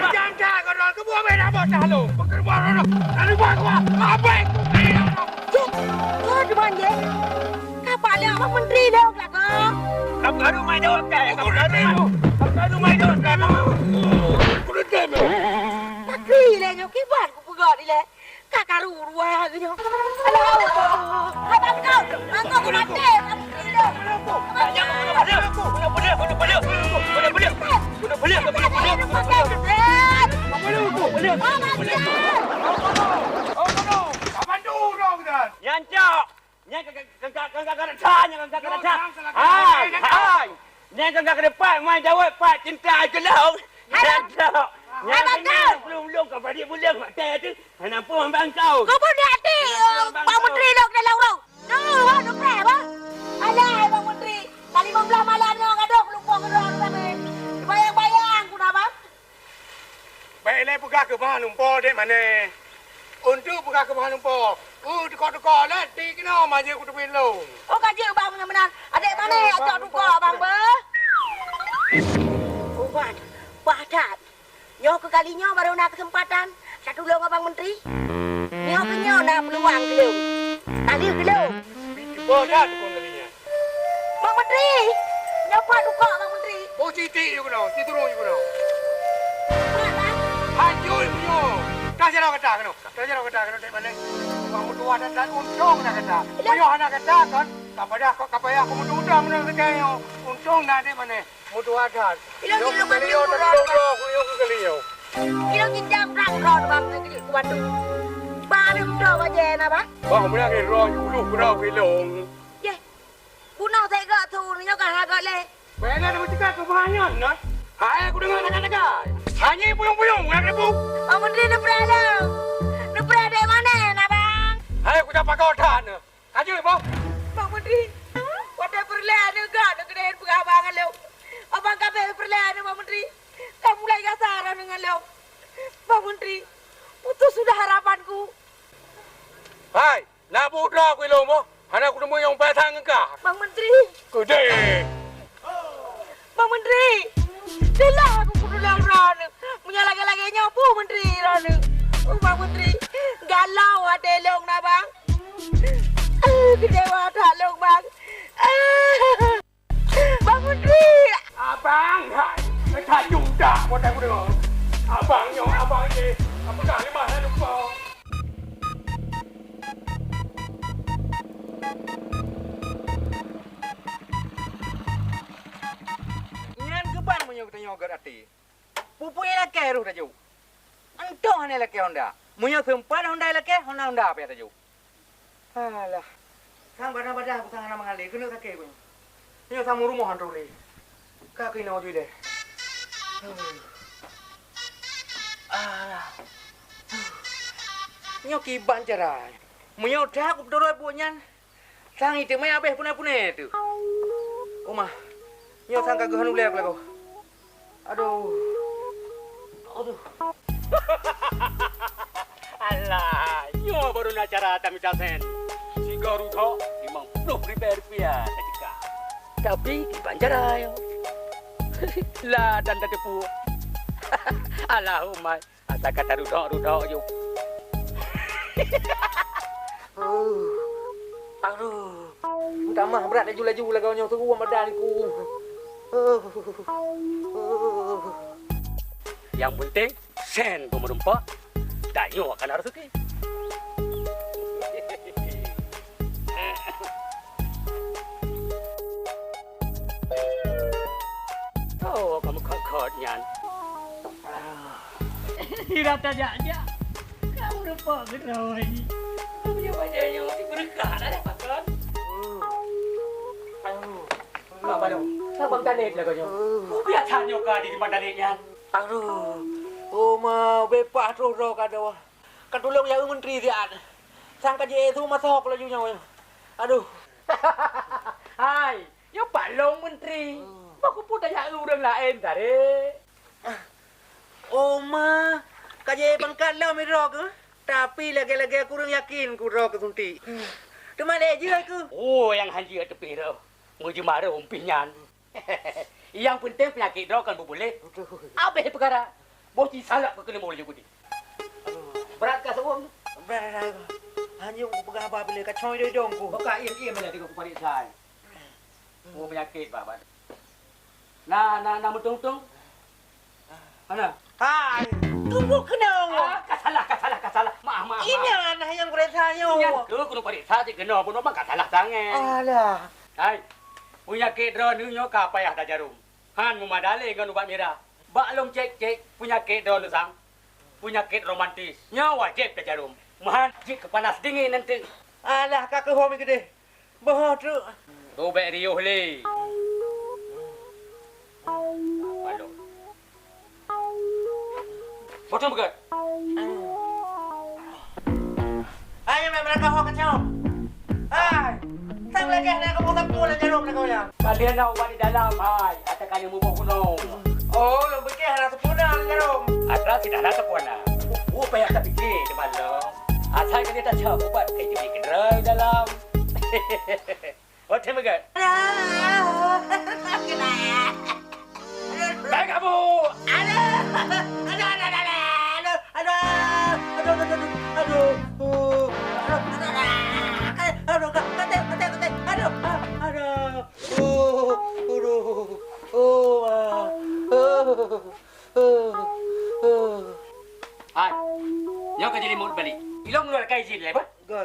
Jangan kau dah kebuah beda bos dah lo. Pekerja rono. Lalu buat gua. Apa itu? Cuk, kau di mana? Kapa ada abang menteri dah belakang? Kau baru mai jawab kak. Kau baru mai. Kau baru mai jawab kak. Kudu tem. Pakri le nyoe kiban ku peugah dilek. Ka karu rua geuhnyoe. Alah, hai bangkot, bangkot keu maté, kamu kira. Nyan cok, nyan ka, ka, ka, ka, ka, ka, ka, ka, hai, hai. Nyan ka ka depan mai jaweueb pat cinta keulong. Hai, nyan ka. Nyan ka belum-belum ka balik buleung maté tu. Hana peue bang kau. Kau pun di hati, Bang Menteri lok dalam urau. Noh, noh preh bah. Alah, Bang Menteri. Kali lima belas malam nyoe gadoh keulumpok keudroe kami. Bayang-bayang ku na bang. Bèk ilèe peugah keu bang lumpoe dek mané. Untuk peugah keu bang lumpoe, uh, teuka-teuka lé ti keunoe majeuk kuteubiet lôn. Oh, ka jeuet bang meunan-meunan. Adek mané ajak teuka bang beuh. Oh, bang. Bah that. Nyoe keu kali nyoe barô na keuseumpatan. Tatulông abang menteri. Nyoe keuh nyoe na peuluang keu lôn. Ka lheueh keu lôn. Boh that tukang kali nyan. Bang Menteri! Nyoe pat dukok, Bang Menteri! Boh siti yue keunoe, siturong yue keunoe. Pat, Bang? Hanjeuet meunyoe! Ka jaroe gata keunoe, ka jaroe gata keunoe, dek manéh. Bang meutuah that, that untông na gata. Meunyoe hana gata kon, ka payah, ka payah kumeutudah meunan sagai nyoe. Untông na dek manéh. Meutuha that. Ilong jilong mandi uroe. Ilong jilong mandi uroe. Ilong jijak uroe bang keulik kuatu. Bang ada uroe bajée na bang. Bang meunan ke roh ulu uroe ilong. Yeh. Bunoe tega tu nyoe ka hagot lé. Bela dah bercakap ke bahannya nah. Hai aku dengar dekat-dekat. Hanya puyung-puyung nak debu. Bang Menteri neupreh dah. Neupreh dari mana na bang? Hai aku dapat kau dah nah. Ka jeuet boh. Bang Menteri, watée peureulée aneuk gak neukeudeh peugah abang ngon lôn. Abang ka beuet peureulée aneuk Bang Menteri. Ka mulai gasa aneuk ngon lôn. Bang Menteri, putus sudah harapanku. Hai, na buet droe keu ilong boh. Hana kuteumé nyang paih that ngon kah. Bang Menteri. Keudeh. Bang Menteri, jeulaih aku peutulông droeneuh. Meunyoe lagée-lagée nyoe peue Menteri droeneuh. Oh, Bang Menteri, galau até lôn na, Bang. Eh, keucewa that lôn, Bang. Eh, Bang Menteri! Abang hai, neutajong dak watée kudeungoe. Abang nyoe, abang jih, apakah limah na lupa? Nyan keuban meunyoe geutanyoe gét até. Peue-peue lakée roh tajok. Entong hana lakée honda. Meunyoe seumpat honda lakée, honda-honda payah tajok. Alah. Sang badan-badan aku sang hana mangalée, keuneuk sakét ku nyoe. Nyoe sang meurumoh han trok lé. Ka keunoe ju ilée. Alah. Nyoe kiban cara. Meunyoe that kupeuturot buet nyan, sang iteumé abéh punéh-punéh teuh. Uma, nyoe sang ka geuhan ulée aku lagoe. Aduh. Aduh. Alah, nyoe baru na cara tamita sen. Sigoe rudok limong ploh ribée rupiah tacika. Tapi kiban cara nyoe. Lah dan tateupeue. Alah, umai. Asa ka tarudok-rudok ju. Aduh. Tamah brat laju-laju lagoe nyoe, seurue badan ku. Nyang penting, sen beumeurumpok, tanyoe akan na raseuki. Oh, kamu khot-khot nyan. Sira tajak-jak. Kamu rupa gedoi. Kamu nyoe bajée nyoe si berkah lah dah pakon. Aduh. Apa tu? Sabang tanet lah kau nyoe. Biasa nyoe ka di depan tanet nyan. Aduh. Oh ma, bepah troh droe ka doh. Ka tulông ya menteri siat. Sang ka jeuet su masok laju nyoe. Aduh. Hai, nyoe pat lôn menteri. Hmm. Bah kupeue tajak ureueng laén tarek. Oh ma, ka jeuet pangkat lom droe keuh. Tapi lagée-lagée kureueng yakin ku droe keuh suntik. Teuma lé jeuet keuh. Oh, nyang han jeuet teupih droe. Meujeumaro umpih nyan. Nyang penting peunyakét droe kon beupuléh. Betul. Abéh peukara. Boh ci salak keu keuneuk laju gudi. Aduh. Brat ka seuuem. Brat ka. Hanyut kupeugah haba bilé ka coi doi dong ku. Boh ka iem-iem lé teungoh kupareksa. Oh, peunyakét bah, bah. Na, na, na meutung-tung. Mana? Hai, tunggu keunoe. Ah, ka salah, ka salah, ka salah. Maaf, maaf, maaf. Inan nyang kureksa nyoe. Nyan keuh keuneuk pareksa cit keunoe, bunoe mah ka salah sangat. Alah. Hai, peunyakét droeneuh nyoe ka payah tajarom. Han meumada lé ngon ubat mirah. Bak lôn cék-cék peunyakét droeneuh sang, peunyakét romantis. Nyoe wajéb tajarom. Meuhan jeuet keu panas dingin nanti. Alah, ka keuhom keudeh. Boh treuk. Tubék riôh lé. Balok. Boh treuk beugét. Hai, meuraka ho kacau. Hai, sang lagèe na kamoe sapeue lam jaroe meuraka nyan. Ka lheueh na ubat di dalam, hai. Ata ka lheueh muboh gunong. Oh, lôn pike hana sapeue na lam jaroe. Atra sidana sapeue na. Oh, payah tapike, teuma lom. Asai ka lheueh tacok ubat, ka jeuet keudroe dalam. Watèe meuget. Aduh. Baik kamu. Aduh. Aduh, aduh, aduh, aduh. Aduh, aduh, aduh, aduh. Aduh.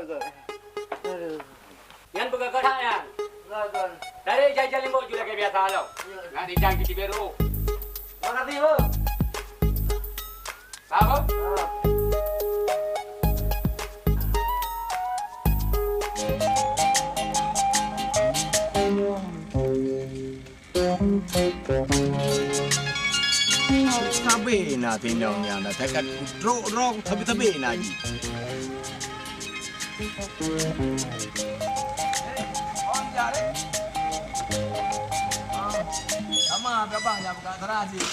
Aduh. Nyan peugah keuhai nyan. Peugah keuhai. Dari jai-jai limbok ju lagèe biasa lom. Ya. Nak rijang cuci beru. Makasih, Bang. Sapa? Ah. Sabe na tinong nyan, dah takat trok rong, sabe-sabe na jih. Sama, abang, jangan buka keras jih.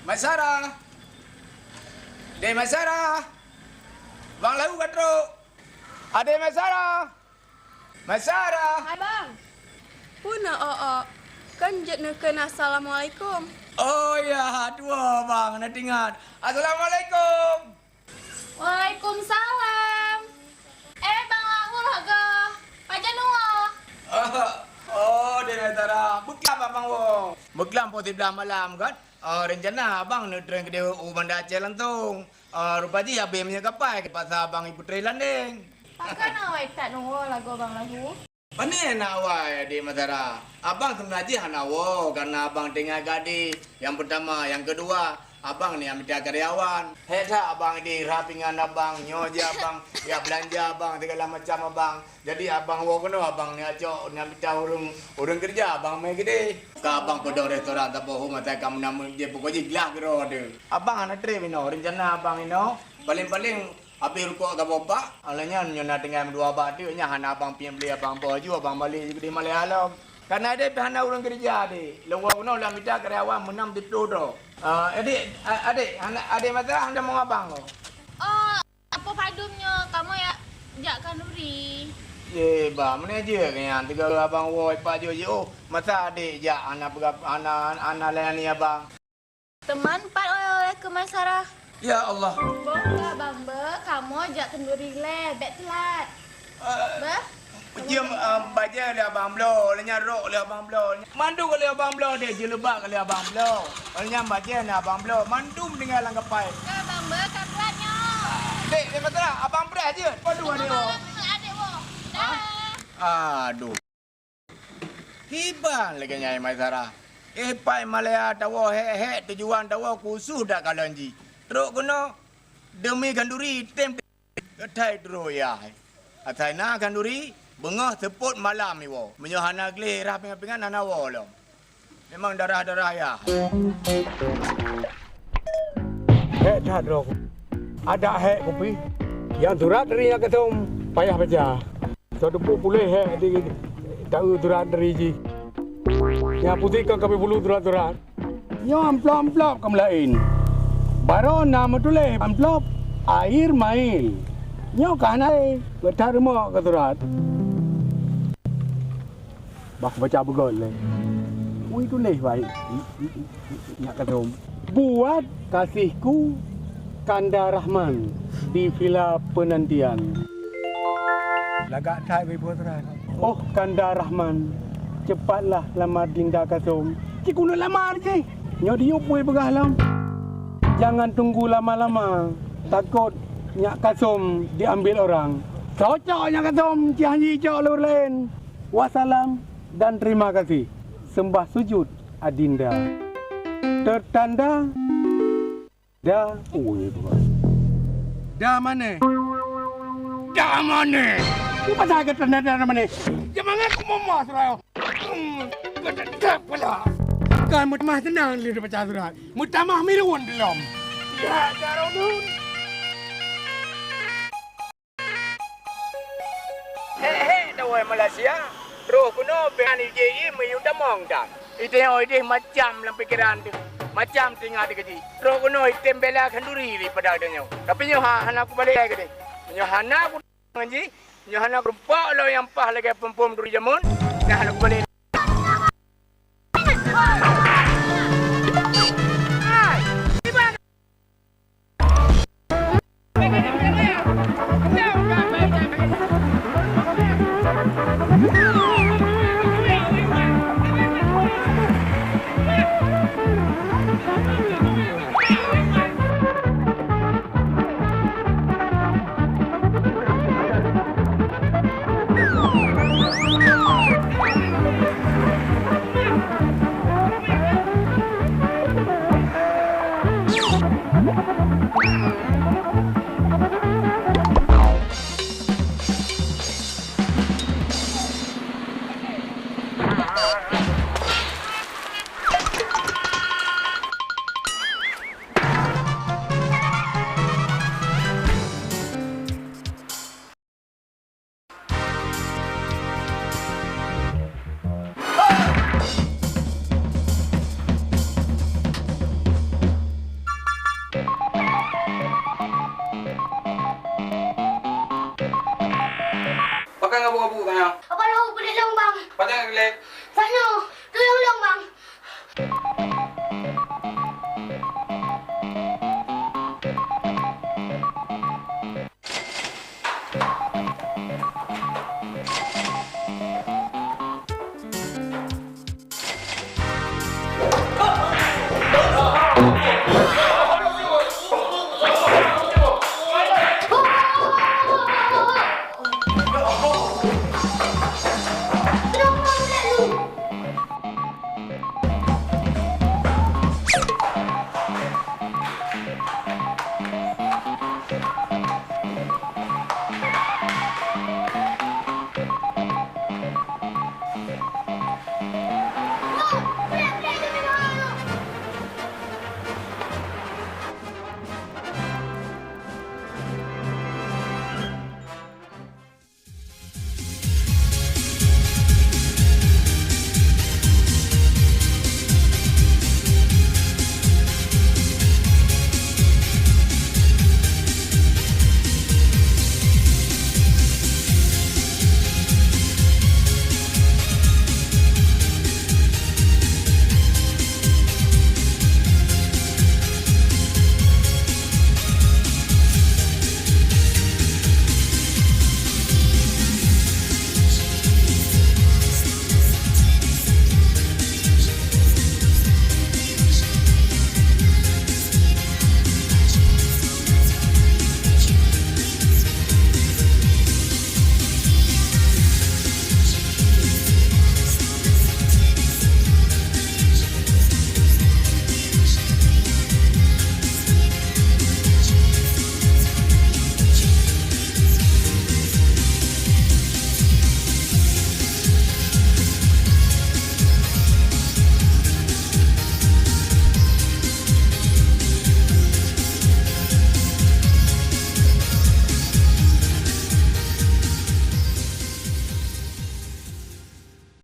Mak Sarah. Deh, Mak Sarah. Bang Lahu ka trok. Adé Mak Sarah. Mak Sarah. Hai, Bang. Peue na, Ôk? Kan jeuet neukheun assalamualaikum. Oh, ya, tuwoe, Bang, na teuingat. Assalamualaikum. Waalaikumsalam. Eh, Bang Lahu lagèe. Pajan nyoe? Oh, oh, deh Mak Sarah. Beuklam abang woe. Beuklam poh siblaih malam, kan? Ah, rencana abang neutreun keudéh u Banda Aceh langsong. Ah, rupa jih abéh minyeuk kapai, paksa abang ipeutré landeng. Pakon awai that neuwoe lagoe Bang Lahu? Pane na awai, Adé Mak Sarah. Abang seubeuna jih hana woe, kareuna abang teuingat keu Adé. Nyang peurtama, nyang keudua, abang ni nyang mita karyawan. Hék that abang Adé, rhah pingan abang, nyoe jih abang, jak beulanja abang, sigala macam abang. Jadi abang woe keunoe, abang ni acok, nyang mita ureueng, ureueng keureuja, abang mé keudéh. Ka abang peudong restoran saboh hom asai ka meunan jih, pokok jih glah keudroe teuh. Abang hana trép inoe, rencana abang inoe, paleng-paleng abéh rukok saboh pak, alah nyan nyoe na tinggai meudua bak teuk, nyan hana abang piep lé abang boh aju, abang balek ju keudéh malam lom. Kareuna Adé pih hana ureueng keureuja Adé. Lôn woe keunoe lôn mita karyawan meunan siplôh droe. Ah, Adé, a-, Adé, hana, Adé Mak Sarah hana mong abang kah? Oh, Apo padum nyoe kamoe jak, jak khanduri? Yé, bah, meunan jeuet nyan, teuga abang woe pak jih, oh, masa Adé jak hana peugah, hana, hana layani abang. Teuma pat oleh-oleh keu Mak Sarah. Ya Allah. Boh ka Bang Bek, kamoe jak khanduri lé, bèk teulat. Eh, beh? Jeuem, eh, bajèe lé abang bloe, lheuh nyan rok lé abang bloe. Mandum lé abang bloe deh, jeuleubab lé abang bloe. Lheuh nyan bajèe lé abang bloe, mandum tinggai lam kapai. Ka Bang Bek, ka teulat nyoe. Dek, dek Mak Sarah, abang preh jeuet. Waduh, adik woe. Adik woe. Dah. Aduh. Kiban lagèe nyan Mak Sarah. Eh, pai Malaya tawoe hék-hék, tujuan tawoe khusus dak kalon jih. Trok keunoe demi khanduri tem keuthai droe yah. Asai na khanduri, beungoh seupôt malam iwoe. Meunyoe hana gleh rhah pingan-pingan hana woe lom. Memang darah-darah yah. Hék that droe. Adak hék kupi. Nyang surat dari Nyak Kasom payah baca. Soe teupeu puléh hék di taeu surat dari jih. Nyang putih ka kami bulu surat-surat. Nyoe amplop-amplop ka meulaén. Baroe na meutuléh amplop air mail. Nyoe ka hana lé, geutareumoh keu surat. Bah baca beugöt lé. Ui tuléh baik. Nyak Kasom. Buat kasihku Kanda Rahman di Villa Penantian. Lagak that bak ibu tuan. Oh Kanda Rahman, cepatlah lamar Dinda Kasom. Cit keuneuk lamar jih. Nyoe diyueb bui peugah lom. Jangan tunggu lama-lama, takot Nyak Kasom diambil orang. Cocok Nyak Kasom, cit hana jicok lé ureueng laén. Wassalam dan terima kasih. Sembah sujud Adinda. Tertanda da, ui, da mana? Da mana? Ni pasal ke tanda da mana? Jangan aku mama seraya. Hmm, kata da pula. Kan mutamah tenang dulu baca surat. Mutamah mirun belum. Ya, darunun. Hék-hék dawai Malaysia, roh keunoe pih hana jih meuyue tamong that. Iteunyong ideh macam lam pikeran teuh, macam teuingat teuh keu jih. Roh keunoe item bela khanduri daripada geutanyoe. Tapi nyoe ha-, hana kubalek lé keudeh. Nyoe hana ku ngon jih, nyoe hana kurumpok lom nyang paih lagèe phon-phon duri jameun, nyoe hana kubalek. Abu-abu ka nyoe. Apa lôn peudeh lôn, Bang? Patang gleh. Tanyoe, tuyang lôn, Bang.